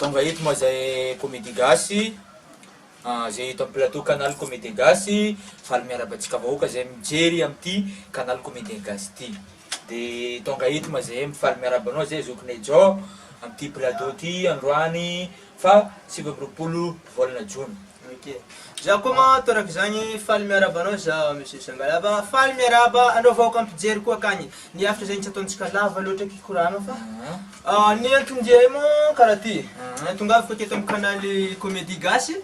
Tonga eto moa zay Comédie Gasy, zay eto am plateau canal Comédien Gasy, faly miarahaba antsika vahoaka zay mijery amty canal Comédien Gasy ty. De tonga eto moa zay mifaly miarahaba anao zay zokinay Jao amty plateau ty androany fa 29 volana jona. Ok. Za koa ma toraka izany faly miarahaba anao za monsieur Sangalava, faly miarahaba anao vahoaka mpijery koa akagny. Ny hafatra zegny tsy ataontsika lava loatra kikoragna fa ny anton-dia moa karaha ty, ny atongavako aketo amin'ny canal Comédie Gasy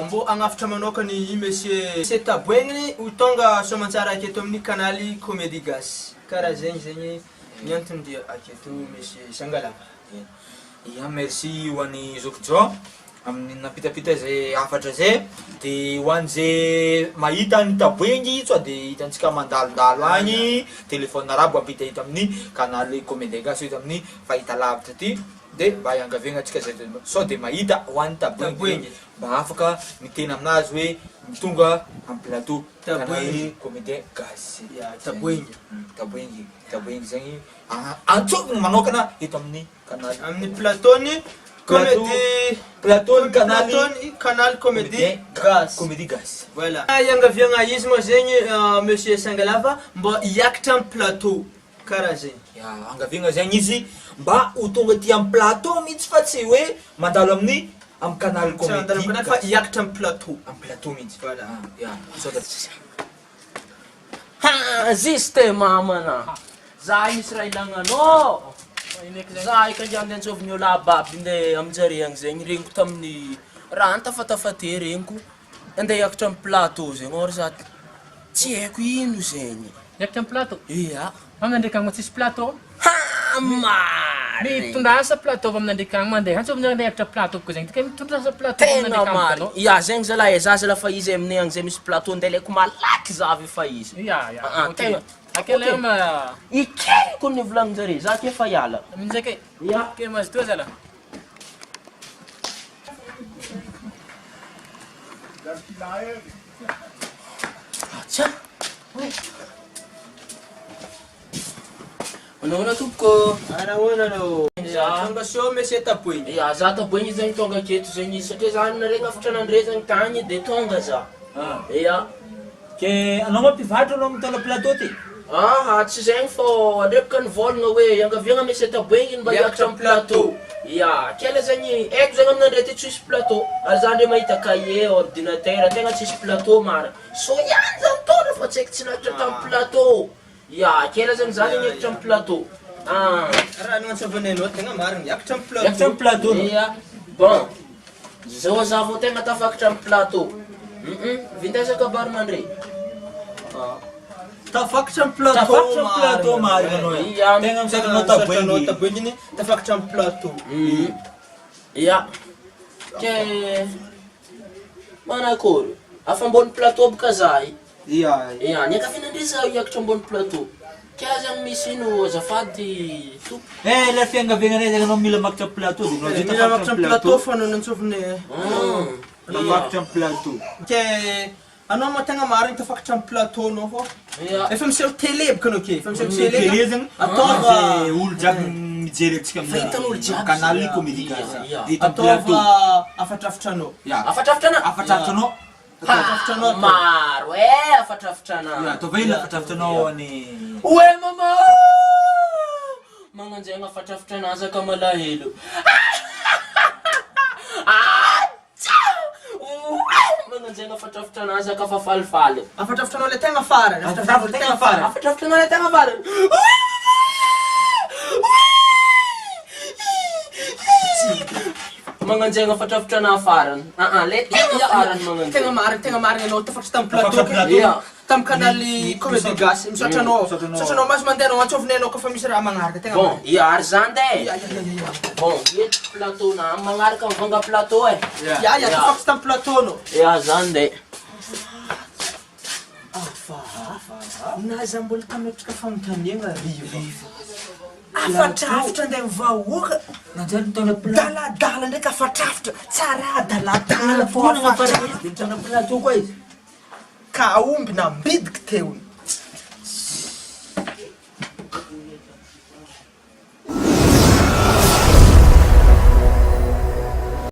mbô hagnafatra manokana i monsieur monsieur Taboegny ho tonga soamantsara aketo amin'ny canal Comédie Gasy. Karaha zegny zegny ny anton-dia aketo monsieur Sangalava. Ya merci ho an'i Zoky Jean amin'ny nampitapita izay hafatra izay de ho an'izay mahita an'i Taboengy sao de hitantsika mandalondalo agny téléphone arabo ampitahita amin'ny canal Comédien Gasy eto amin'ny fahitalavitra ty de mba iangaviagna antsika zay sao de mahita ho an'i Taboengy mba afaka miteny aminazy hoe tonga amin'ny plateau canal Comédien Gasy Ya Taboengy. Taboengy Taboengy zegny antsoviny manokana eto amin'ny canal. Amin'ny plateau-ny Comédie Plateau-ny canal Plateau-ny canal Comédie Gasy. Comédie Gasy. Voilà. Iangaviagna izy moa zegny monsieur Sangalava mba hiakatra amin'ny plateau karaha zegny. Ya, angaviagna zegny izy mba ho tonga aty amin'ny plateau mihitsy fa tsy hoe mandalo amin'ny amin'ny canal Tsy mandalo Comédie amin'ny canal fa Gasy. hiakatra amin'ny plateau. Amin'ny plateau mihitsy. Voilà. Ya, misaotra. Ha juste mamana za misy raha ilagna anao za eka ngiandy antsoviny olo aby aby nde aminjare agny zegny regniko tamin'ny raha nitafatafa teo regniko ande hiakatra amy plateau zegny or za tsy haiko ino zegny. Hiakatra amy plateau? Ia. Aminandreka agny tsisy plateau? Ha marigny. Mitondrasa plateau avy aminandreka agny mandeha antsoviny ande hiakatra plateau bôka zegny tika mitondrasa plateau avy Tegna aminandreka agny marigny. hitanao? Ia zegny zalahy e, za zalahy fa izy aminay agny zay misy plateau nde alaiko malaky za avy efa izy. Ia ia Aa ok. tegna Ake ok. lema. Ekeko ny volagnin-jare, za aty efa hiala. Amin'izay kay. Ia. Ok mazotoa zalahy. Atsa! Manahoana tompoko? Manahoana anao? Za. Tonga soa monsieur Taboigny. Ya, za Taboigny zegny tonga aketo zegny satria za naregny hafatra nandre zegny tagny de tonga za. Ya. Ke anao ma mpivarotra anao mitondra plateau ty? Aha, tsy zegny fô andre boka nivôlagna hoe iangaviagna monsieur Taboigny mba hiakatra am plateau. Ya, kela zegny haiko zegny aminandre aty tsisy plateau, ary za ndre mahita cahier, ordinateur, tegna tsisy plateau marigny. Soa ihany za mitondra fa tsy haiko tsy nakatra tam plateau. Ya, kela zegny za zegny hiakatra am plateau. Ah. Raha nantsavanay anao tegna marigny, hiakatra am plateau. Hiakatra am plateau anao. Ya, bon, zao za vao tegna tafakatra am plateau. Hum, vintaiza kabarinandre? Tafakatra am plateau Tafakatra am plateau marigny anao e. Ya. Tegna misaotra anao Taboengy. Taboengy tafakatra am plateau. Hum. Ya. Ke manakôry? Afa ambony plateau boka za i. Ya. Ya, niangaviana ndre za hiakatra ambony plateau. Ke aza misy ino azafady tompoko. Eh, le fiangaviana ndray zegny anao mila makatra plateau de anao zay Mila tafakatra makatra am am plateau plateau. fa anao nantsoviny. Tafakatra am plateau. Ke anao ma tegna marigny tafakatra am plateau anao fô. Ya. Efa miseho télé boka anao ke, efa miseho Télé télé. zegny Ataova zay olo jiaby mijery antsika Fa hitan'olo jiaby canal zay. Comédie Ya, Gasy. ya. De eto am plateau. Ataova afatrafitra anao. Ya. Afatrafitra anah? Afatrafitra anao. Afatrafitra anao atao. Maro eh afatrafitra anah. Ya, ataova ino afatrafitra anao any. Oe mama! Magnanjegna afatrafitra anah zaka malahelo. Atsa! Oe! Magnanjegna afatrafitra anah zaka fa falifaly. Afatrafitra anao le tegna farany. Afatrafitra le tegna farany. Afatrafitra anah le tegna farany. Magnanjegna afatrafitra anah farany. Aa le tegna farany magnanjegna. Tegna marigny, tegna marigny anao tafakatra tam plateau. Tafakatra plateau. Ya. Tam canal Comédie Gasy. Misaotra anao. Misaotra anao. Misaotra anao mahazo mandeha anao antsoviny anao kofa misy raha magnaraka tegna Bon, marigny. ia ary zany de. Ya ya ya ya. Bon, eto plateau na amin'ny magnaraka mivanga plateau e. Ya ya tafakatra tam plateau anao. Ya zany de. Hafahafa. Na za mbola tametraka fanontaniagna riva. Afatrafitra andeha vahoaka. Nanjary nitondra plateau. Daladala ndraiky afatrafitra. Tsara adaladala fô Foana afatrafitra. De nitondra plateau koa izy. Ka aomby nambidiky teo.